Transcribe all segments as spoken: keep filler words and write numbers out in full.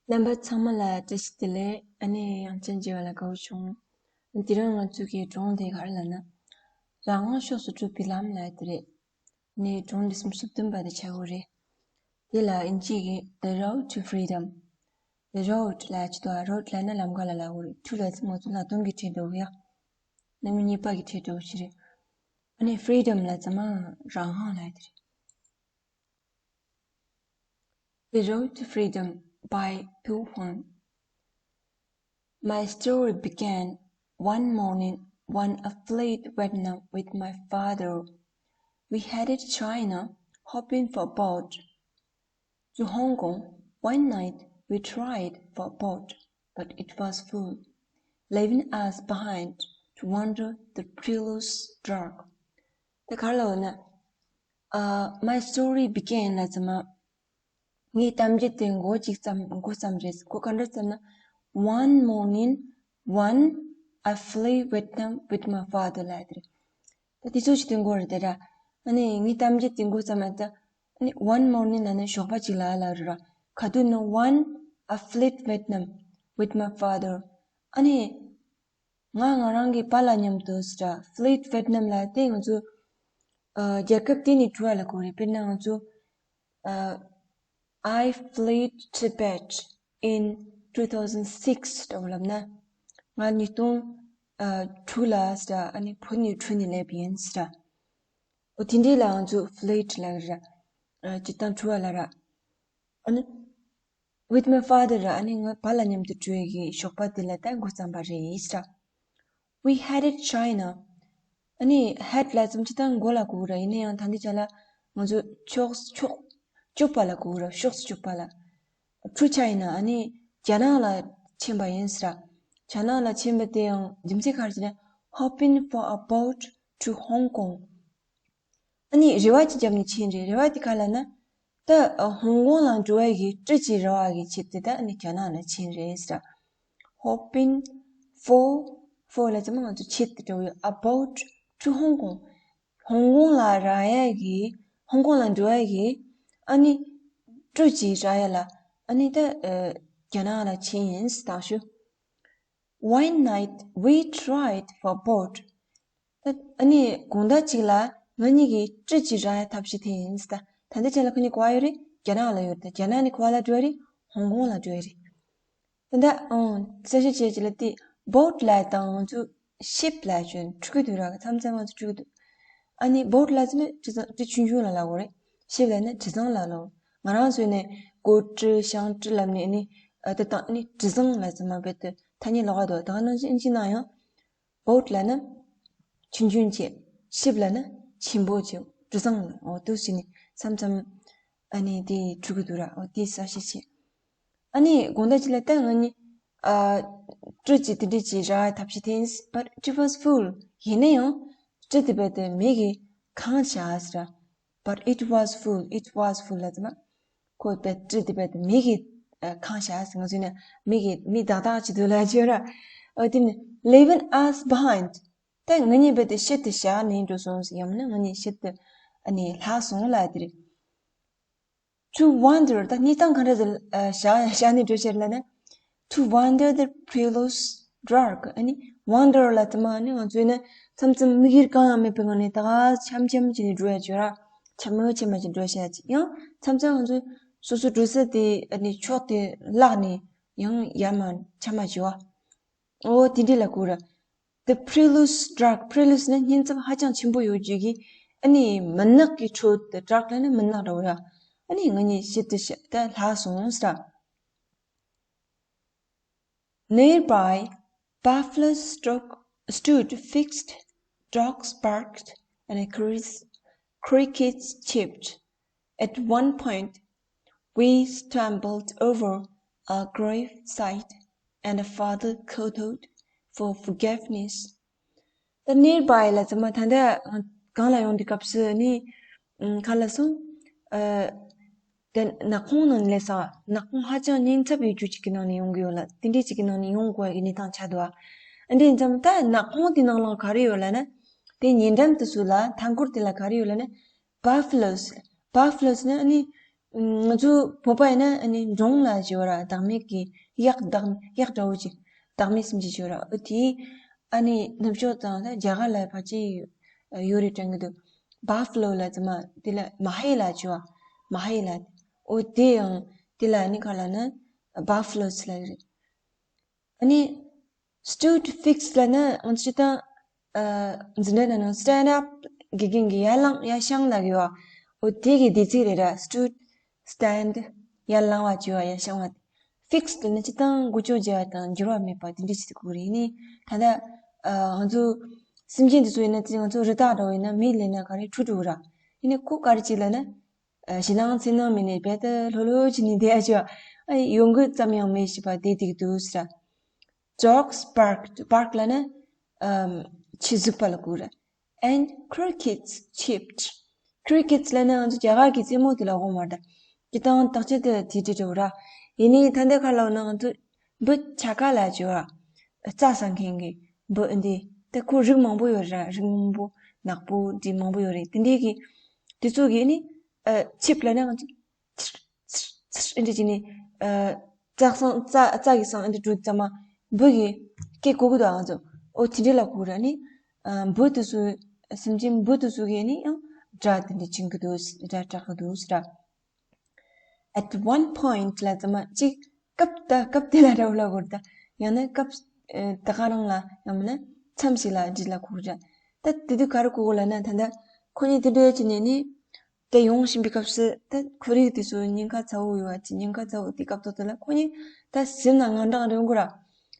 རྣམ་པ་ཚང་མ་ལ་བཀྲ་ཤིས་བདེ་ལེགས། ཨ་ནི་ཡང་ཅན་མཇལ་བ་ལ་དགའ་བོ་བྱུང་། དེ་རིང་ང་ཚོ་གི་སྒྲུང་དེ་ག་རེ་ལབ་ན། རང་དབང་ཕྱོགས་སུ་སྒྲུབ་པའི་ལམ་ལབ་དེ་རེད། ནས་སྒྲུང་འདི་སུམ་ཅུ་སོ་བདུན་པ་དེ་ཆགས་ཡོད་རེད། དེ་ལ་དབྱིན་ཇི་གི The Road to Freedom། The Road ལབ་ཀྱི་འདུག road ལབ་ན་ལམ་ཁ་ལ་ལབ་ཡོད་རེད། to ལབ་ཙང་ང་ཚོ་ལ་སྟོང་གི་བྲིས་འདུག་ཡ། རྣམ་པ་གཉིས་པ་གི་བྲིས་འདུག་ཞིག་རེད། ཨ་ནི་freedom ལབ་ཙང་མ་རང་དབང་ལབ་དེ་རེད། The Road to Freedom by Tu Huang. My story began one morning when I fled Vietnam with my father. We headed China, hoping for a boat to Hong Kong. One night we tried for a boat, but it was full, leaving us behind to wander the perilous dark. ད་ག་རེ་ལབ་ན། ཨ། My story began ལབ་ཙང་མ། ངའི་གཏམ་རྒྱུད་དེ་འགོ་གཅིག་བརྩམས། འགོ་བརྩམས་རེད། འགོ་ག་འདྲ་བརྩམས་ན། One morning, when I flee Vietnam with my father ལབ་དེ་རེད། ད་དེ་ཚོ་ཞིག་དེ་འགོ་རེད་དེ་ར། ཨ་ནི་ངའི་གཏམ་རྒྱུད་དེ་འགོ་བརྩམས་ན་ད། ཨ་ནི་one morning ལབ་ན་ཞོགས་པ་གཅིག་ལ་ལབ་རེད་ར། ག་དུས་ན། When I fled Vietnam with my father. ཨ་ནི། ང་ང་རང་གི་པཱ་ལགས་མཉམ་དུ་ཟེར། Fled Vietnam ལབ་དེ་ང་ཚོ། ཨ། རྒྱལ་ཁབ་དེ་ནས་བྲོས་པ་ལ་གོ་རེད། དཔེར་ན་ང་ཚོ། ཨ། I fled Tibet in two thousand six འདྲ་བོ་ལབ་ན། ང་ཉིས་སྟོང་ཨ་དྲུག་ལ་ཟེར། ཨ་ནི་བོད་ནས་བྲོས་ནས་སླེབས་པ་ཡིན་ཟེར། འོ་དེ་འདྲའི་ལ་ང་ཚོ་fled ལབ་ར། ཨ། སྤྱིར་བཏང་བྲོས་པ་ལ་ར། ཨ་ནི། With my father ར། ཨ་ནི་ང་པཱ་ལགས་མཉམ་དུ་བྲོས་ཀྱི་ཞོགས་པ་དེ་ལ་ད་འགོ་བརྩམས་པ་རེད་ཟེར། We headed China. ཨ་ནི་head ལབ་ཙང་སྤྱིར་བཏང་མགོ་ལ་གོ་གི་ར། ཡིན་ན་ཡང་ད་འདི་ཆ་ལ་ང་ཚོ་ཕྱོགས། ཕྱོགས་བཅུ་པ་ལ་གོ་གི་ར། ཕྱོགས་བཅུ་པ་ལ། To China. ཨ་ནི་རྒྱ་ནག་ལ་ཕྱིན་པ་ཡིན་ཟེར། རྒྱ་ནག་ལ་ཕྱིན་པ་དེ་ཡང་རྒྱུ་མཚན་ག་རེ་ཟེར་ན། Hoping for a boat to Hong Kong. ཨ་ནི་རེ་བ་ཅིག་བརྒྱབ་ནས་ཕྱིན་རེད། རེ་བ་དེ་ག་ལབ་ན། ད་ཧོང་ཀོང་ལ་འགྲོ་བའི་གི་སྤྲོ་སྐྱིད་རེ་བ་གི་ཆེད་དུ་ད་ཨ་ནི་རྒྱ་ནག་ལ་ཕྱིན་རེད་ཟེར། Hoping for, for ལབ་ཙང་མ་ང་ཚོ་ཆེད་དུ་འགྲོ་ཡོད། A boat to Hong Kong. ཧོང་ཀོང་ལ་རག་ཡ་གི། ཧོང་ཀོང་ལ་འགྲོ་ཡ་གི། ཨ་ནི་སྤྲོ་སྐྱིད་རག་ཡ་ལ། ཨ་ནི་ད་རྒྱ་ནག་ལ་ཕྱིན་ཡིན་ཟེར། ད་ཞུ། One night we tried for a boat. ད་ཨ་ནི་དགོང་དག་ཅིག་ལ་ང་གཉིས་ཀྱིས་སྤྲོ་སྐྱིད་རག་ཡ་ཐབས་ཤེས་དེ་ཡིན་ཟེར། ད་ད་ལྟ་ཅིག་ལ་ཁོ་གཉིས་ག་པར་ཡོད་རེད། རྒྱ་ནག་ལ་ཡོད་རེད། ད་རྒྱ་ནག་ནས་ག་པར་ལ་འགྲོ་ཡ་རེད། ཧོང་ཀོང་ལ་འགྲོ་ཡ་རེད། ད་ལྟ་ཨང་གསལ་བཤད་བྱས་ཅིག་ལ་དེ་boat ལབ་དང་ང་ཚོ་ship ལབ་ཅིག་འཁྲུག་གི་འདུག་ར། མཚམས་མཚམས་ང་ཚོ་འཁྲུག་གི་འདུག་ཨ་ནི་boat ལབ་ཙང་ནི་གྲུ་གཟིངས། གྲུ་ཆུང་ཆུང་ལ་ལབ་དགོས་རེད། ship ལབ་ན་གྲུ་གཟིངས་ལ་ལབ། ང་རང་ཚོ་ནས་ཀོ་གྲུ་ཤང་གྲུ་ལབ་ནས། ཨ་ནི་ཨ་ད་དང་ཨ་ནི་གྲུ་གཟིངས་ལབ་ཙང་མ་རྦད་དེ་ཐ་སྙད་ལོགས་ཀ་འདུག་ད་ག་ནང་བཞིན་ཨིན་ཇི་ནང་ཡང་boat ལབ་ན་ཆུང་ཆུང་བྱས། ship ལབ་ན་ཆེན་པོ་བྱས། གྲུ་གཟིངས་ལ། འོ་འདུག་ཟེར་ནས་མཚམས་མཚམས་ཨ་ནི་དེ་འཁྲུག་གི་འདུག་ར། འོ་དེ་གསལ་བཤད་བྱས། ཨ་ནི་དགོང་དག་ཅིག་ལ་ད་ང་གཉིས་ཨ་སྤྲོ་སྐྱིད་དེ་འདྲ་ཅིག་རག་ཐབས་ཤེས་དེ་ཡིན། But it was full. ཡིན་ན་ཡང་གྲུ་དེ་རྦད་དེ་མི་གིས་གང་བྱས་ཟེར། But it was full. It was full ལབ་ཙང་མ་ཁོ་རྦད་གྲུ་དེ་རྦད་དེ་མི་གིས་ཨ་གང་བྱས་ཟེར། ང་ཚོ་ནས་མི་གིས་མི་དག་དག་ཅིག་འདུག་ལབ་ཀྱི་ཡོད་ར། ཨ་དེ་ནི་leaving us behind. ད་ང་གཉིས་རྦད་དེ་ཕྱིར་དུ་བཞག་ནས་འགྲོ་སོང་ཟེར། ཡང་ན་ང་གཉིས་ཕྱིར་དུ་ཨ་ནི་ལྷག་སོང་ལབ་དེ་རེད། To wander. ད་གནས་སྟངས་ག་འདྲ་ཟེར། ཨ་བཞག་བཞག་ནས་འགྲོ་ཕྱིར་ལབ་ན། To wander the perilous dark. ཨ་ནི་wander ལབ་ཙང་མ་ཨ་ནི་ང་ཚོས་ནི་མཚམས་མཚམས་དམིགས་ཡུལ་གང་ཡང་མེད་པའི་ངང་ནས་ད་ག་འཆམ་འཆམ་བྱས་ནས་འགྲོ་ཡ་ཅིག་ཡོད་ར། འཆམ་མོ་འཆམ་མ་ཅིག་འགྲོ་ཡ་ཅིག་ཡང་མཚམས་མཚམས་ང་ཚོས་སོ་སོ་འགྲོ་ས་དེ་ཨ་ནི་ཕྱོགས་དེ་བརླག་ནས་ཡང་ཡར་མར་འཆམ་མ་ཅིག་བ། འོ་དེ་འདྲ་ལ་གོ་ར། The perilous dark. Perilous ནི་བསྙེན་ཚབས་ཧ་ཅང་ཆེན་པོ་ཡོད་རྒྱུ་གི། ཨ་ནི་མུན་ནག་གི་ཁྲོད་དུ། dark ལབ་ན་མུན་ནག་འདྲ་བོ་ར། ཨ་ནི་ང་གཉིས་ཕྱིར་དུ་ཕྱིར་དུ་ལྷག་སོང་ཟེར། Nearby, buffaloes struck, stood fixed, dogs barked, and cri- crickets chirped. At one point, we stumbled over a gravesite, and father called out for forgiveness. ད་nearby ལབ་ཙང་མ་ད་ལྟ་གང་ལ་ཡོང་དུས་སྐབས་སུ་ནི་ག་ལ་སོང་། ཨ་ད་ནག་ཁུང་ནང་ནས་ལས་ས། ནག་ཁུང་ཧ་ཅང་ཉེན་ཚབས་ཡོད་རྒྱུ་ཅིག་གི་ནང་ནས་ཡོང་གི་ཡོད་ལ། དེ་འདྲས་ཅིག་གི་ནང་ནས་ཡོང་དགོས་ཀྱི་གནས་སྟངས་ཆགས་འདུག་ཨ། ཨ་འདྲས་ཙང་ད་ནག་ཁུང་དེ་ནང་ལ་ག་རེ་ཡོད་ལབ་ན། དེ་ཉེ་འགྲམ་དུ་སུ་ལ་མཐའ་འཁོར་དེ་ལ་ག་རེ་ཡོད་ལབ་ན། buffaloes. Buffaloes ནི་ཨ་ནི་ ང་ཚོ་བོད་པ་ཡིན་ན་ཨ་ནི་འབྲོང་ལ་ཞུ་བ་ར། བདག་མེད་ཀྱི་གཡག་བདག་གཡག་འདྲ་བོ་ཅིག་བདག་མེད་སེམས་ཅན་ཞུ་བ་ར། ཨོ་དེ་ཨ་ནི་ནུབ་ཕྱོགས་དང་ད་རྒྱ་གར་ལ་ཕལ་ཆེར་ཡོད་རེད་དྲན་གྱི་འདུག Buffalo ལ་ཙམ་མ། དེ་ལ་མ་ཧེ་ལ་ཞུ་བ། མ་ཧེ་ལ། ཨོ་དེ་ཡང་དེ་ལ་ཨ་ནི་ག་ལ་ན་Buffalo ལ་རེད། ཨ་ནི་stood fixed ལབ་ན་ང་ཚོ་ད་འཛིན་གྲྭ་ནང་ན་stand up དགེ་རྒན་གྱིས་ཡར་ལངས། ཡར་བཞེངས་ལབ་ཀྱི་ཡོད། འོ་དེ་གི་འདས་ཚིག་རེད་ར། stood, stand, ཡར་ལངས་པ་བྱས་པ། ཡར་བཞེངས་པ། fixed ལབ་ན་སྤྱིར་བཏང་འགུལ་སྐྱོད་བྱས་པ་དང་འགྱུར་བ་མེད་པ་དེ་འདྲ་ཞིག་གོ་རེད། ནི་ད་ལྟ་ང་ཚོ་སེམས་ཅན་དེ་ཚོ་ཡིན་ན། དེ་ང་ཚོ་རི་དྭགས་འདྲ་བོ་ཡིན་ན་མི་ལས་ན་ག་རེ་འཁྲུག་འགྲོ་ར། ཡིན་ནའི་ཁོ་ག་རེ་བྱེད་ལབ་ན། ཨ། ཞེད་སྣང་འཚེར་སྣང་མེད་ནས་རྦད་དེ་ལྷོད་ལྷོད་བྱས་ནས་བསྡད་ཡ་ཅིག་ཨ། ཡོང་གི་ཙམ་ཡང་མེད་ཞེས་པ་དེ་འདུག་ཟེར། Dogs barked. Bark ལབ་ན་ཨམ། ཆི་ཟིག་པ་ལ་གོ་ར། And crickets chirped. Crickets ལབ་ན་ང་ཚོ་རྒྱ་གར་གྱི་རྩེད་མོ་དེ་ལ་གོ་མ་རེད། སྤྱིར་བཏང་དག་ཆ་དེ་ལ་དེ་འདྲ་འདྲ་བོ་ར། ཡིན་ནའི་ད་ལྟ་ག་ལབ་ན་ང་ཚོ་འབུ་ཆ་ག་ལ་ཅིག་ཡོད་ར། རྩྭ་ཟ་མཁན་གྱི་འབུ་འདི། ད་ཁོ་རིགས་མང་པོ་ཡོད་ར། རིགས་སྔོན་པོ་ནག་པོ་འདི་མང་པོ་ཡོད་རེད། དེ་འདྲའི་གི་དེ་ཚོ་གི་ནི་ཨ། chirp ལབ་ན་ང་ཚོ་ཚིར་ཚིར་ཚིར་འདི་བྱས་ནས་ཨ། རྩྭ་སང་རྩྭ་རྩྭ་གི་སང་འདི་འགྲོ་ཙམ་མ་འབུ་གི་སྐད་གོ་གི་འདུག་ང་ཚོ། ཨོ་དེ་འདྲ་ལ་གོ་ར། ནི་ཨ། འབུ་དེ་ཚོ་སེམས་ཅན་འབུ་དེ་ཚོ་གི་ནི་ཡང་སྒྲ་དེ་འདྲ་བྱིན་གི་འདུག་སྒྲ་གྲག་གི་འདུག་ཟེར། At one point ལབ་ཙམ་མ་གཅིག་སྐབས་ད་སྐབས་དེ་ལ་འདྲ་བོ་ལ་གོ་ར། ད་ཡང་ན་སྐབས་ཨ། ད་ག་རང་ལ་ཡང་མིན་ན་མཚམས་ཤིག་ལ་འདི་ལ་གོ་ར། ད་དེ་དུས་ག་རེ་གོ་གོ་ལབ་ན། ད་ལྟ་ཁོ་གཉིས་དེ་འདྲ་བྱས་ནས་ནི་དེ་ཡོང་བཞིན་པའི་སྐབས་སུ། ད་ཁོར་ཡུག་དེ་ཚོ་ཉེན་ཁ་ཚ་བོ་ཡོད་པ་ཅིག་ཉེན་ཁ་ཚ་བོ་དེ་སྐབས་ཐོག་དེ་ལ་ཁོ་གཉིས་ད་ཟིན་ན་ངང་གྲགས་རེ་ཡོང་གི་ར།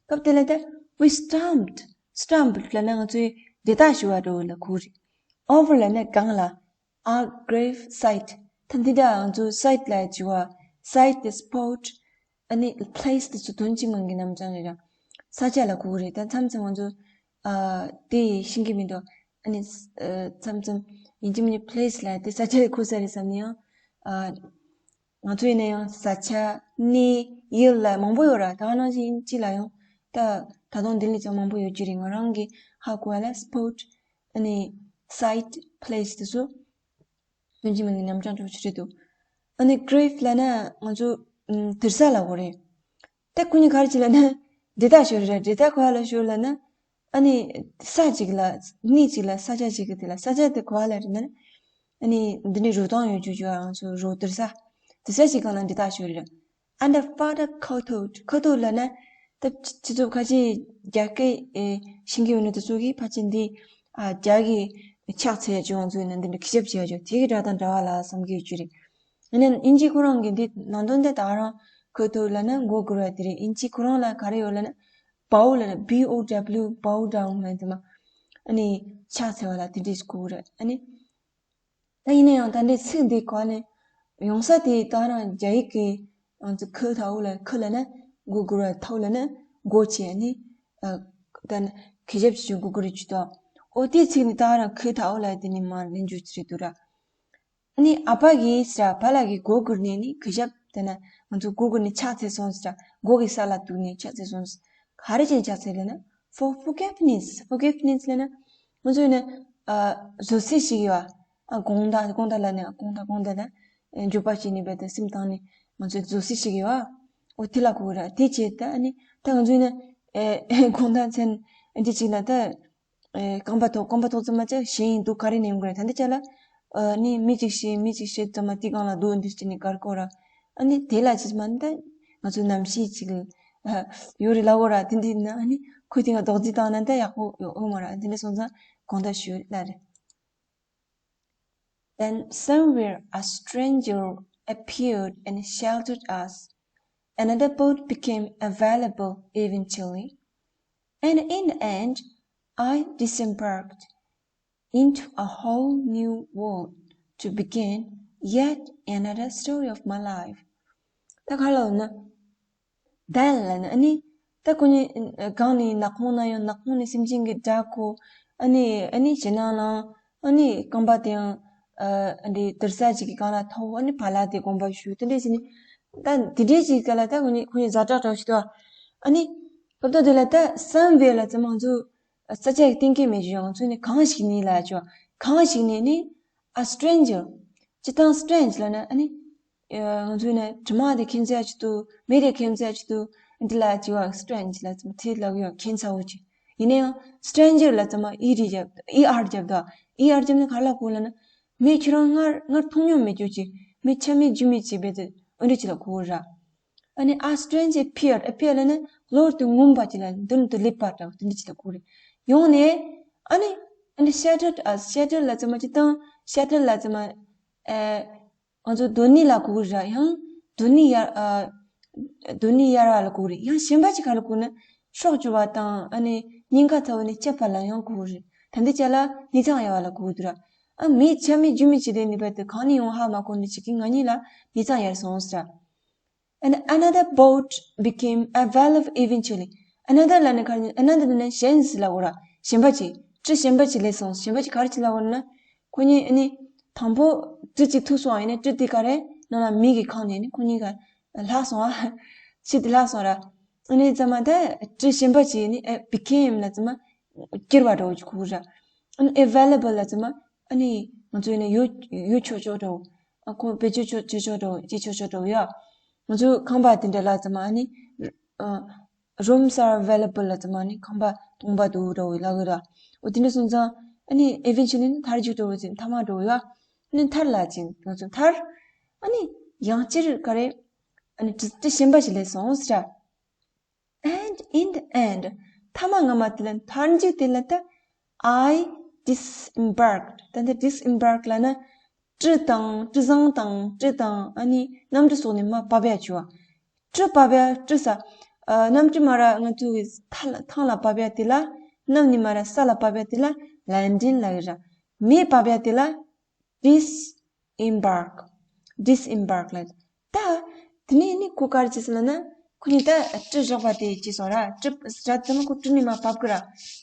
སྐབས་དེ་ལ་ད་we stamped. Stamp ལབ་ན་ང་ཚོའི་འབྲེལ་ཐག་ཞུ་བ་འདྲ་བོ་ལ་གོ་རེད། Over ལབ་ན་སྒང་ལ། A grave site. ད་འདི་འདྲ་ང་ཚོ་site ལབ་ཡ་ཅིག་ཡོད་པ། Site དེ་spot ཨ་ནི་place དེ་ཚོ་དོན་གཅིག་མིང་གི་རྣམ་གྲངས་རེད་ར། ས་ཆ་ལ་གོ་གི་རེད། ད་མཚམས་མཚམས་ང་ཚོ་ཨ། དེ་ཤེས་ཀྱི་མི་འདུག་ཨ་ནི་ཨ། མཚམས་མཚམས་ཡིན་གཅིག་མིན་གཅིག་place ལབ་ཡ་དེ་ས་ཆ་ལ་གོ་ས་རེད་བསམ་ནས་ཡང་ཨ། ང་ཚོ་ཡིན་ན་ཡང་ས་ཆ་གནས་ཡུལ་ལབ་མང་པོ་ཡོད་ར། ད་ག་ནང་བཞིན་དབྱིན་ཇི་ལ་ཡང་ད་ད་དུང་དེ་ལས་ཀྱང་མང་པོ་ཡོད་ཀྱི་རེད། ང་རང་གིས་ཧ་གོ་བ་ལ་spot ཨ་ནི་site, place དེ་ཚོ་དོན་གཅིག་མིང་གི་རྣམ་གྲངས་འདྲ་བོ་ཞིག་རེད་འདུག་ཨ་ནི་grave ལབ་ན་ང་ཚོ་ཨམ། དུར་ས་ལ་གོ་རེད། ད་ཁོ་གཉིས་ག་རེ་བྱེད་ལབ་ན་འབྲེལ་ཐག་ཤོར་རེད། འབྲེལ་ཐག་ག་བ་ལ་ཤོར་ལབ་ན། ཨ་ནི་ས་གཅིག་ལ། གནས་གཅིག་ལ། ས་ཆ་གཅིག་གི་དེ་ལ། ས་ཆ་དེ་ག་བ་ལ་རེད་ན། ཨ་ནི་འདི་འདྲའི་རོ་སྟོང་ཡོད་རྒྱུ་ཅིག་ང་ཚོ་རོ་དུར་ས། དུར་ས་གཅིག་སྒང་ལ་འབྲེལ་ཐག་ཤོར་རེད། And the father called out. Called out ལབ་ན་ད་སྤྱི་ཚོགས་ཁ་ཆེ་རྒྱ་སྐད་ཨེ། ཤེས་ཀྱི་ཡོད་ན་དེ་ཚོ་གིས་ཕལ་ཆེར་འདི་ཨ། རྒྱ་གི་ཕྱག་འཚལ་ཡ་ཅིག་ང་ཚོ་ཡིན་ན་འདི་འདྲ་གུས་ཞབས་བྱེད་ཡ་ཅིག་དེ་གི་སྒྲ་དང་འདྲ་བ་ལ་བསམ་གྱི་ཡོད་རྒྱུ་རེད། ཡིན་ན་དབྱིན་ཇི་ཁོ་རང་གི་འདི་ནང་དོན་དེ་ད་ག་རང་called out ལབ་ན་མགོ་སྒུར་བ་དེ་རེད། དབྱིན་ཇི་ཁོ་རང་ལ་ག་རེ་ཡོད་ལབ་ན་bow ལབ་ན། B O W, bow down ལབ་ན་དེ་མ། ཨ་ནི་ཕྱག་འཚལ་བ་ལ་དེ་འདྲས་གོ་གི་རེད། ཨ་ནི། ད་ཡིན་ན་ཡང་ད་འདི་ཚིག་འདི་གོ་ནས་ཡོང་ས་དེ་ད་རང་རྒྱ་ཡིག་གི་ང་ཚོ་ཁུ་ཐའོ་ལ། ཁུ་ལབ་ན་མགོ་སྒུར་བ། ཐའོ་ལབ་ན་མགོ་བྱས་ནི། ཨ། ད་ནི་གུས་ཞབས་ཞུ་མགོ་སྒུར་རྒྱུ་དང་། ཨོ་དེ་ཚིག་ནི་ད་རང་ཁུ་ཐའོ་ལ་དེ་ནི་མར་ལེན་རྒྱུ་ཅི་རེད་འདུག་ར། ཨ་ནི་ཨ་ཕ་གིས་ཟེར། ཨ་ཕ་ལགས་ཀྱིས་མགོ་སྒུར་ནས་ནི་གུས་ཞབས། དེ་ན་ང་ཚོ་མགོ་སྒུར་ནས་ཕྱག་འཚལ་སོང་ཟེར། མགོ་གི་ས་ལ་གཏུགས་ནས་ཕྱག་འཚལ་སོང་ཟེར། ག་རེ་བྱས་ཕྱག་འཚལ་ལབ་ན། For forgiveness. Forgiveness ལབ་ན་ང་ཚོ་ཡིན་ན་ཨ། བཟོད་བསྲན་ཞིག་ཡོད་ཨ། དགོངས་དག། དགོངས་དག་ལབ་ན་དགོངས་དག། དགོངས་དག་ན་འཇུག་པ་བྱས་ནས་རྦད་དེ་སེམས་གཏིང་ནས་ང་ཚོས་བཟོད་བསྲན་ཞིག་ཡོད་ཨ། འོ་དེ་ལ་གོ་གི་ར། དེ་བྱས་ད་ཨ་ནི་ད་ང་ཚོ་ཡིན་ན་ཨེ། དགོངས་དག་མཚན་འདི་གཅིག་ལ་ད། ཨེ། རྐང་པ་ཐོགས། རྐང་པ་ཐོགས་ཙམ་མ་ཅིག་གཞན་ཡིན་འདུག་ག་རེ་ནས་ཡོང་གི་རེད། ད་འདི་ཅག་ལ་ཨ་ནི་མི་གཅིག་ཤི། མི་གཅིག་ཤི་ཙམ་མ་དེ་སྒང་ལ་འདུག་འདི་ཅི་ནས་གར་གོ་ར། ཨ་ནི་དེ་ལ་ཅི་མ་ནི་ད་ང་ཚོ་རྣམ་ཤེས་ཅིག་ཨ་ཡོད་རེད་ལབ་གོ་ར། དེ་འདི་ན་ཨ་ནི་ཁོས་དེ་ང་རྡོག་རྫིས་བཏང་ན་ད་ཡག་པོ་ཡོད་མ་ར། དེ་འདྲ་སོང་ཙང་དགོངས་དག་ཞུ་ལབ་རེད། Then somewhere a stranger appeared and sheltered us. Another boat became available eventually, and in the end, I disembarked into a whole new world to begin yet another story of my life. ད་ག་ལ་ན། Then ལབ་ན་ཨ་ནི་ད་ཁོ་གཉིས་སྒང་ནས་ནག་ཁུང་ན་ཡང་ནག་ཁུང་ནས་སེམས་ཅན་གྱི་སྒྲ་གོ། ཨ་ནི་ཨ་ནི་ཞེད་སྣང་ལངས། ཨ་ནི་རྐང་པ་དེ་ཡང་ཨ་འདི་དུར་ས་ཅིག་གི་སྒང་ལ་ཐོགས། ཨ་ནི་བག་ལ་དེ་དགོངས་པ་ཞུ། དེ་འདྲས་བྱས་ནས་ད་དེ་འདྲས་ཅིག་ག་ལ་ད་ཁོ་གཉིས་ཁོ་གཉིས་ཛ་དྲག་དྲག་ཞིག་འདུག་ཨ་ནི་སྐབས་ཐོག་དེ་ལ་ད་somewhere ལབ་ཙམ་མ་ང་ཚོ་ས་ཆ་གཏན་འཁེལ་མེད་ཀྱི། ང་ཚོ་ནི་གང་ཞིག་ནས་ལབ་ཆོག་གང་ཞིག་ནས་ནི་a stranger། སྤྱིར་བཏང་strange ལབ་ན་ཨ་ནི་ ང་ཚོས་ནི་དྲི་མ་དེ་ཁྱེར་ཚར་ཅིག་འདུག་མེ་དེ་ཁྱེར་ཚར་ཅིག་འདུག་འདི་ལ་ཅི་བ་སི་ཊེ་རེན་ཇི་ལ་ཙམ་ཐེ་ལག་ཡོད་ཁྱེར་ཚར་བོ་ཅིག་ཡིན་ན་ཡང་སི་ཊེ་རེན་ཇར་ལ་ཙམ་ཨི་རི་རྒྱབ་ཨི་ཨར་རྒྱབ་དོ། ཨི་ཨར་རྒྱབ་ནི་ག་ལ་གོ་ལ་ན། མི་ཁྱེད་རང་སྔར་སྔར་མཐོང་མྱོང་མེད་རྒྱུ་ཅིག་མི་ཆ་མེད་རྒྱུས་མེད་ཅིག་བེད་དེ་འོན་འདྲ་ཅིག་ལ་གོ་ར། ཨ་ནི་a stranger appeared. Appear ལ་ནི་ལོག་ཏུ་ངུམ་པ་ཅིག་ལ་མདུན་དུ་སླེབས་པ་འདྲ་བ་དེ་འདྲ་ཅིག་ལ་གོ་རེ། ཡོང་ནས་ཨ་ནི་ཨ་ནི་shattered us. Shattered ལ་ཙམ་ཅིག་དང་shattered ལ་ཙམ་ཨེ། ང་ཚོ་གདོད་ནས་ལ་གོ་གི་ར་ཡང་གདོད་ནས་ཡར་ཨ། གདོད་ནས་ཡར་བ་ལ་གོ་གི་རེད། ཡང་གཞན་པ་ཅིག་ག་ལ་གོ་ན་སྲོག་གཅོད་པ་དང་ཨ་ནི་སྙིང་ག་ཚ་བོ་ནས་བཅད་པ་ལ་ཡང་གོ་གི་རེད། ད་འདི་ཅག་ལ་ནི་ཚང་ཡར་བ་ལ་གོ་གི་འདུག་ར། ཨ་མི་ཆ་མེད་རྒྱུས་མེད་ཅིག་དེ་ནི་བར་དུ་གང་ནས་ཡོང་ཧ་མ་གོ་ནི་ཅིག་གིས་ང་གཉིས་ལ་ནི་ཚང་ཡར་སོང་ཟེར། And another boat became available eventually. Another ལ་ནི་ག་རེ་another ནི་གཞན་ཟེར་ལ་གོ་ར། གཞན་པ་ཅིག་གྲུ་གཞན་པ་ཅིག་སླེབས་སོང་། གཞན་པ་ཅིག་ག་རེ་ཅིག་ལ་གོ་ན། ཁོ་གཉིས་ཨ་ནི་དང་པོ་གྲུ་ཅིག་ཐུག་སོང་། ཨ་ནི་གྲུ་དེ་ག་རེ་ནང་ལ་མེ་གིས་གང་ནས་ནི་ཁོ་གཉིས་ཀ་ལྷག་སོང་ཨ། ཕྱིར་དེ་ལྷག་སོང་ར། ཨ་ནི་ཙམ་མ་ད་གྲུ་གཞན་པ་ཅིག་ནི་ཨེ་became ལ་ཙམ་མ་གྱུར་བ་འདྲ་བོ་ཅིག་གོ་ར། ཨ་ནི་available ལ་ཙམ་མ་ཨ་ནི་ང་ཚོ་ཡིན་ན་ཡོད་ཡོད་ཆོག་ཆོག་འདྲ་བོ། ཨ་ཁོ་བེད་སྤྱོད་ཆོག་ཆོག་འདྲ་བོ་སྤྱད་ཆོག་ཆོག་འདྲ་བོ་ཡ། ང་ཚོའི་ཁང་པ་དེ་འདྲ་ལ་ཙམ་མ་ཨ་ནི་rooms are available ལ་ཙམ་མ་ཨ་ནི་ཁང་པ་སྟོང་པ་འདུག་འདྲ་བོ་ལ་གི་ར། འོ་དེ་འདྲ་སོང་ཙང་ཨ་ནི་eventually ནི་མཐར་མཇུག་འདྲ་བོ་ཅིག་མཐའ་མ་འདྲ་བོ་ཡ། ཨ་ནི་མཐར་ལ་ཅིག་ང་ཚོ་མཐར་ཨ་ནི་ཡང་སྤྱིར་ག་རེ་ཨ་ནི་གྲུ་གྲུ་གཞན་པ་ཞིག་སླེབས་སོང་ཟེར། And in the end མཐའ་མ་ང་མ་དེ་ལ་མཐར་མཇུག་དེ་ལ་ད་I disembarked. ད་ལྟ་disembark ལ་ན་གྲུ་དང་གྲུ་གཟིངས་དང་གྲུ་དང་ཨ་ནི་གནམ་གྲུ་སོགས་ནས་མར་བབས་ཡ་བྱུང་བ། གྲུ་བབས་ཡ་གྲུ་ས་ཨ་གནམ་གྲུ་མ་ར་ང་ཚོའི་ཐ་ལ་ཐང་ལ་བབས་ཡ་དེ་ལ་གནམ་ནས་མ་ར་ས་ལ་བབས་ཡ་དེ་ལ་landing ལ་ཡོད་ར། མེ་བབས་ཡ་དེ་ལ disembark disembark ལ། ད་དེ་ནས་ནི་ཁོ་ག་རེ་བྱས་སོང་ལབ་ན། ཁོ་ནི་ད་གྲུ་བཞག་པ་དེ་བྱས་སོང་ར། གྲུ་ར་དེ་ནི་ཁོ་གྲུ་ནས་མར་བབས་ཀི་ར།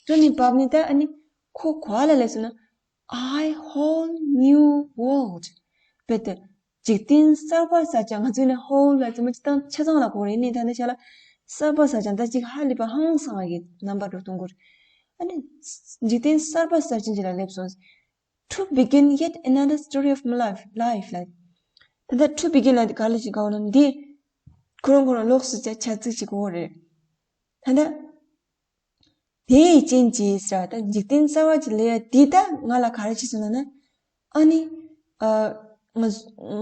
གྲུ་ནས་བབས་ནས་ད་ཨ་ནི་ཁོ་ག་པ་ལ་སླེབས་སོང་ན། I whole new world བེད་དེ། འཇིག་རྟེན་གསར་པ་ཟེར་ཅིག་ང་ཚོས་ནི་whole ལ་ཙམ་ཅིག་དང་ཆ་ཚང་ལ་གོ་རེད། ནི་ད་ནི་ཆ་ལ་གསར་པ་ཟེར་ཅིག་ད་ཅིག་ཧ་ལས་པ་ཧང་སང་བ་གི་རྣམ་པ་འདྲ་གཏོང་གི་རེད། ཨ་ནི་འཇིག་རྟེན་གསར་པ་ཟེར་ཅིག་ཅིག་ལ་སླེབས་སོང་། To begin yet another story of my life, life ལ། ད་ལྟ་to begin ལ་ག་ལ་ཅིག་གོ་ན་འདི་ཁོ་རང་ཁོ་རང་ལོགས་སུ་བྱ་བྱ་ཚིག་ཅིག་གོ་རེད། ད་ལྟ་དེའི་རྐྱེན་གྱིས་ཟེར་ད་འཇིག་རྟེན་གསར་པ་ཅིག་ལས་ཡ་འདི་ད་ང་ལ་ག་རེ་བྱས་སོང་ལབ་ན། ཨ་ནི་ཨ་ང་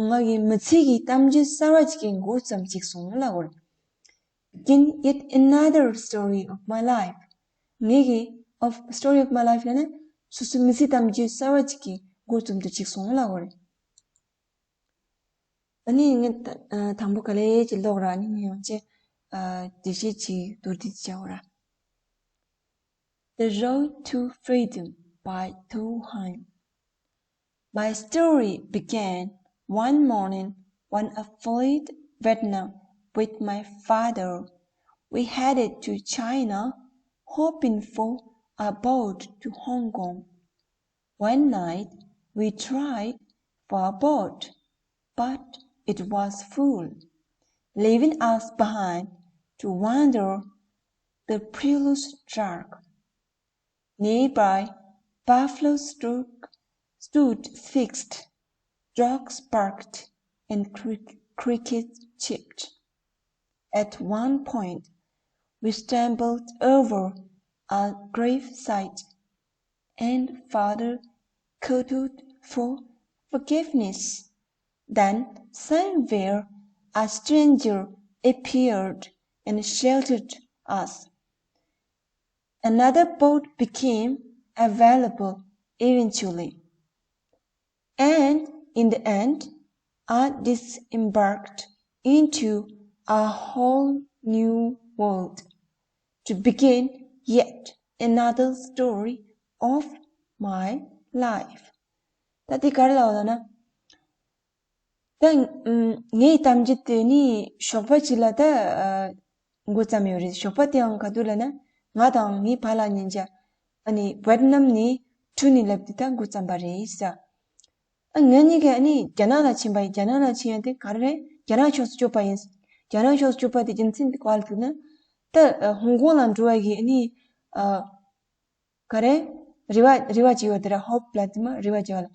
ང་གི་མི་ཚེ་གི་གཏམ་རྒྱུད་གསར་པ་ཅིག་གི་འགོ་བརྩམས་ཅིག་སོང་ལབ་གོ་རེད། Begin yet another story of my life. ངེད་ཀྱི་of story of my life ལབ་ན་སོ་སོའི་མི་ཚེ་གཏམ་རྒྱུད་གསར་པ་ཅིག་གི་འགོ་རྩོམ་དུ་ཅིག་སོང་ལབ་གོ་རེད། ཨ་ནི་ངས་ད་དང་པོ་ག་ལེ་ཅིག་ཀློག་ར། ཨ་ནི་ངས་ཡང་ཅིག་འགྲེལ་བཤད་ཅིག་བསྡུར་ཏེ་བྱའོ་ར། The Road to Freedom by Tu Huyen. My story began one morning when I fled Vietnam with my father. We headed to China, hoping for a boat to Hong Kong. One night, we tried for a boat, but it was full, leaving us behind to wander the perilous dark. Nearby, buffalo stood, stood fixed, dogs barked, and cri- crickets chirped. At one point, we stumbled over a gravesite, and Father called for forgiveness. Then somewhere a stranger appeared and sheltered us. Another boat became available eventually. And in the end, I disembarked into a whole new world to begin yet another story of my life. ད་དེ་ག་རེ་ལབ་པ་ལབ་ན། ད་ངའི་གཏམ་རྒྱུད་དེ་ནི་ཞོགས་པ་ཅིག་ལ་ད་འགོ་བརྩམས་ཡོད་རེད། ཞོགས་པ་དེའང་ག་དུས་ལབ་ན། ང་དང་ངའི་ཕ་ལགས་གཉིས་ཆ་ཨ་ནི་ཝེད་ནམ་ནས་གྲུ་ནས་སླེབས་ཏེ་ད་འགོ་བརྩམས་པ་རེད་ཟེར། ཨ་ང་གཉིས་ཀ་ཨ་ནི་རྒྱ་ནག་ལ་ཕྱིན་པ་ཡིན། རྒྱ་ནག་ལ་ཕྱིན་ཡ་དེ་ག་རེ་རེད། རྒྱ་ནག་ཕྱོགས་སུ་བསྐྱོད་པ་ཡིན། རྒྱ་ནག་ཕྱོགས་སུ་བསྐྱོད་པ་དེ་རྒྱུ་མཚན་དེ་ག་ལ་ཐུག་ན། ད་ཧོང་ཀོང་ལ་འགྲོ་བ་གི་ཨ་ནི་ཨ། ག་རེ། རེ་བ་རེ་བ་ཅིག་ཡོད་དེ་ར། ཧོབ་ལ་དེ་མ་རེ་བ་ཅིག་ཡོད་ལ།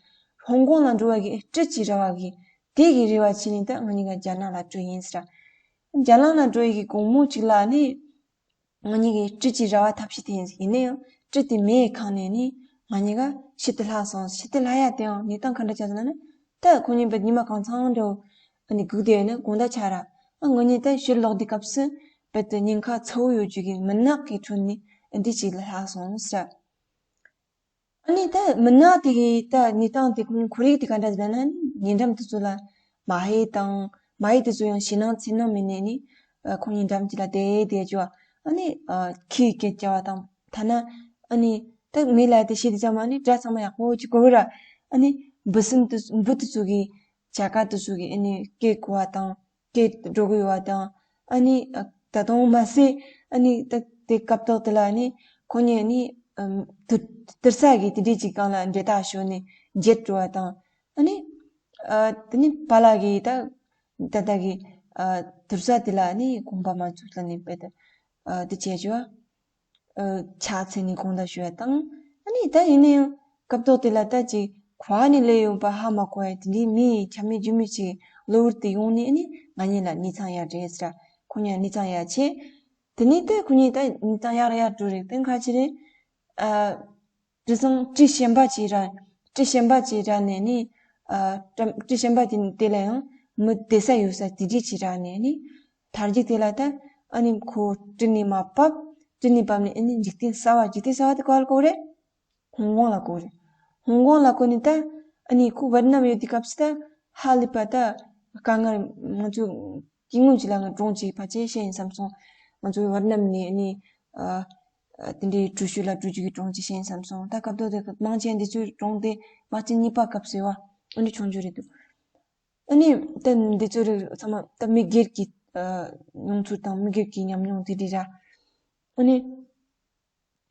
ཧོང་ཀོང་ལ་འགྲོ་བ་གི་སྤྲི་ཅིག་ར་བ་གི་ དེ་གི་རེ་བ་བྱས་ནས་ད་ང་གཉིས་ཀ་རྒྱ་ནག་ལ་འགྲོ་ཡིན་ཟེར། རྒྱ་ནག་ལ་འགྲོ་ཡི་གི་དགོང་མོ་གཅིག་ལ་ནི་ང་གཉིས་ཀྱི་སྤྲི་གཅིག་ར་བ་ཐབས་ཤེས་དེ་ཡིན་ཟེར། ཡིན་ན་ཡང་སྤྲི་དེ་མེ་ཡིས་གང་ནས་ནི་ང་གཉིས་ཀ་ཕྱི་དེ་ལྷག་སོང་། ཕྱི་དེ་ལྷག་ཡ་དེ་ཡང་གནས་སྟངས་ག་འདྲ་ཆགས་ཟེར་ན་ནི། ད་ཁོ་གཉིས་བུད་ཉི་མ་གང་ཚང་འགྲོ་ཨ་ནི་སྒུག་བསྡད་ཡོད་ན་དགོང་དག་ཆགས་ར། ཨ་ང་གཉིས་ད་ཕྱིར་ལོག་དུས་སྐབས་སུ་བུད་དེ་ཉེན་ཁ་ཚ་བོ་ཡོད་རྒྱུ་གི་མུན་ནག་གི་ཁྲོད་ནས་ཨ་འདི་གཅིག་ལ་ལྷག་སོང་ཟེར། ཨ་ནི་ད་མུན་ནག་དེ་གི་ད་གནས་སྟངས་དེ་ཁོ་གཉིས་ཁོར་ཡུག་དེ་ག་འདྲ་ཟེར་ན་ནི་ཉེ་འགྲམ་དེ་ཚོ་ལ་མ་ཧེ་དང་། མ་ཧེ་དེ་ཚོ་ཡང་ཞེད་སྣང་འཚེར་སྣང་མེད་ནས་ནི་ཨ་ཁོ་གཉིས་འགྲམ་གཅིག་ལ་བསྡད་བསྡད་རྒྱུ་བ། ཨ་ནི་ཨ་ཁྱི་སྐད་རྒྱག་པ་དང་། ཐ་ན་ཨ་ནི་ད་མི་ལ་དེ་བཤད་དུས་ཙམ་ཨ་ནི་སྒྲ་ཚང་མ་ཡག་པོ་ཅིག་གོ་གི་ར། ཨ་ནི་འབུ་སྲིན་དེ་འབུ་དེ་ཚོ་གི་བྱ་དཀའ་དེ་ཚོ་གི་ཨ་ནི་སྐད་གོ་བ་དང་། སྐད་འགྲོ་གི་ཡོད་པ་དང་། ཨ་ནི་ཨ་ད་དུང་མ་ཟད་ཨ་ནི་ད་དེ་སྐབས་ཐོག་དེ་ལ་ཨ་ནི་ཁོ་གཉིས་ཨ་ནི་ཨམ་དུར་དུར་ས་གི་དེ་འདྲས་ཅིག་སྒང་ལ་འདྲེད་བརྡར་ཤོར་ནས་འགྱེལ་འགྲོ་བ་དང་། ཨ་ནི་ཨ་དེ་ནི་པཱ་ལགས་ཀྱིས་ད་ད་ལྟ་གི་ཨ་དུར་ས་དེ་ལ་ཨ་ནི་དགོངས་པ་མ་ཚོམས་ལ་ནི་དཔེ་དེ་ཨ་དེ་བྱས་བྱུང་བ། ཨ་ཕྱག་འཚལ་ནས་དགོངས་དག་ཞུ་བ་དང་། ཨ་ནི་ད་ཡིན་ན་ཡང་སྐབས་ཐོག་དེ་ལ་ད་ཅིག་ག་བ་ནས་སླེབས་ཡོང་པ་ཧ་མ་གོ་བའི་དེ་འདྲའི་མི་ཆ་མེད་རྒྱུས་མེད་ཅིག་གློ་བུར་དུ་ཡོང་ནས། ཨ་ནི་ང་གཉིས་ལ་གནས་ཚང་ཡག་རེད་ཟེར། ཁོ་གཉིས་གནས་ཚང་ཡག་བྱས། དེ་ནས་ད་ཁོ་གཉིས་ད་གནས་ཚང་ཡག་རེད་ཡག་འགྲོ་རེད། དེ་ག་ཅི་རེད། ཨ་སྤྲི་བཟང་སྤྲི་གཞན་པ་ཅིག་ར། སྤྲི་གཞན་པ་ཅིག་ར་ནས་ནི་ཨ་སྤྲ་སྤྲི་གཞན་པ་དེ་དེ་ལ་ཡང་མི་བསྡད་ས་ཡོད་ས་དེ་འདྲས་ཅིག་ར་ནས་ནི། མཐར་གྱིས་དེ་ལ་ད་ཨ་ནི་ཁོ་སྤྲི་ནས་མར་བབས། སྤྲི་ནས་བབས་ནས་ཨ་ནི་འཇིག་རྟེན་གསར་བ། འཇིག་རྟེན་གསར་བ་དེ་ག་བ་ལ་གོ་རེད། ཧོང་ཀོང་ལ་གོ་རེད། ཧོང་ཀོང་ལ་གོ་ནས་ད་ཨ་ནི་ཁོ་ཝེད་ནམ་ཡོད་དུས་སྐབས་སུ་ད་ཧ་ལས་པ་ད་དཀའ་ངལ། ང་ཚོ་སྐྱེ་དངོས་ཅིག་ལ་ང་གྲོངས་ཅིག་ཕལ་ཆེར་ཤེས་ཡིན་བསམ་སོང་། ང་ཚོ་ཝེད་ནམ་ནས་ཨ་ནི་ཨ་ཨ་དེ་འདྲའི་འགྲུལ་བཞུད་ལ་འགྲོ་རྒྱུ་གི་གྲོངས་ཅིག་ཤེས་ཡིན་བསམ་སོང་། ད་སྐབས་ཐོག་དེ་མང་ཆེ་འདི་ཚོའི་གྲོངས་དེ་དམག་ཆེན་གཉིས་པ་སྐབས་སུ་ཡོད་པ་ཨ་འདྲ་བྱུང་རྒྱུ་རེད་འདུག་ཨ་ནི་ད་འདི་ཚོ་རིགས་ཚང་མ་ད་མི་སྒེར་གྱི་ཨ་མྱོང་ཚོར་དང་མི་སྒེར་གྱི་ཉམས་མྱོང་དེ་འདྲ་ར། ཨ་ནི་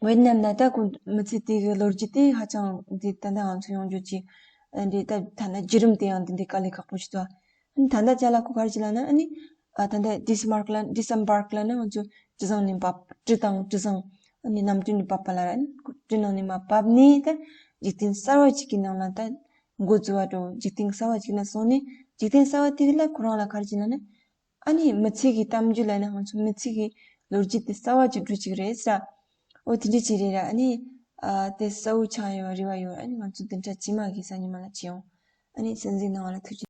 ཝེད་ནམ་ན་ད་ཁོ་མི་ཚེ་དེ་གི་ལོ་རྒྱུས་དེ་ཧ་ཅང་འདི་ད་ལྟ་ང་ཚོ་ཡོང་རྒྱུ་ཅིག་ཨ་འདི་ད་ད་ལྟ་བརྒྱུད་རིམ་དེ་ཡང་འདི་འདྲའི་དཀའ་ལས་ཁག་པོ་ཞིག་འདུག་ཨ་ནི་ད་ལྟ་ཅ་ལག་ཁོ་ག་རེ་ཅིག་ལབ་ན། ཨ་ནི་ཨ་ད་ལྟ་ཌི་སི་མར་ཀ་ལ་ཌི་སི་ཨེམ་བར་ཀ་ལབ་ན་ང་ཚོ་སྤྲི་བཟང་ནས་བབས། སྤྲི་དང་སྤྲི་བཟང་ཨ་ནི་གནམ་གྲུ་ནས་བབས་པ་ལ་ར། ཨ་ནི་སྤྲི་ནང་ནས་མར་བབས་ནས་ད་འཇིག་རྟེན་གསར་བ་ཅིག་གི་ནང་ལ་ད་འགོ་འཛུགས་པ་འགྲོ། འཇིག་རྟེན་གསར་བ་ཅིག་ན་སོང་ནས་འཇིག་རྟེན་གསར་བ་དེ་ལ་ཁོ་རང་ལ་ག་རེ་ཅིག་ལབ་ན། ཨ་ནི་མི་ཚེ་གི་གཏམ་རྒྱུད་ལབ་ན་ང་ཚོ་མི་ཚེ་གི་ལོ་རྒྱུས་དེ་གསར་བ་ཅིག་འབྲི་ཅིག་རེད་ཟེར། འོ་དེ་འདྲ་ཅིག་རེད་ར། ཨ་ནི་ཨ་དེ་གསལ་བོ་ཆགས་ཡོད་རེ་བ་ཡོད། ཨ་ནི་ང་ཚོ་བདུན་ཕྲག་རྗེས་མ་གི་གཟའ་ཉི་མ་ལ་མཇལ་ཡོང་། ཨ་ནི་གསན་གཟིགས་གནང་བ་ལ་ཐུགས་རྗེ་ཆེ།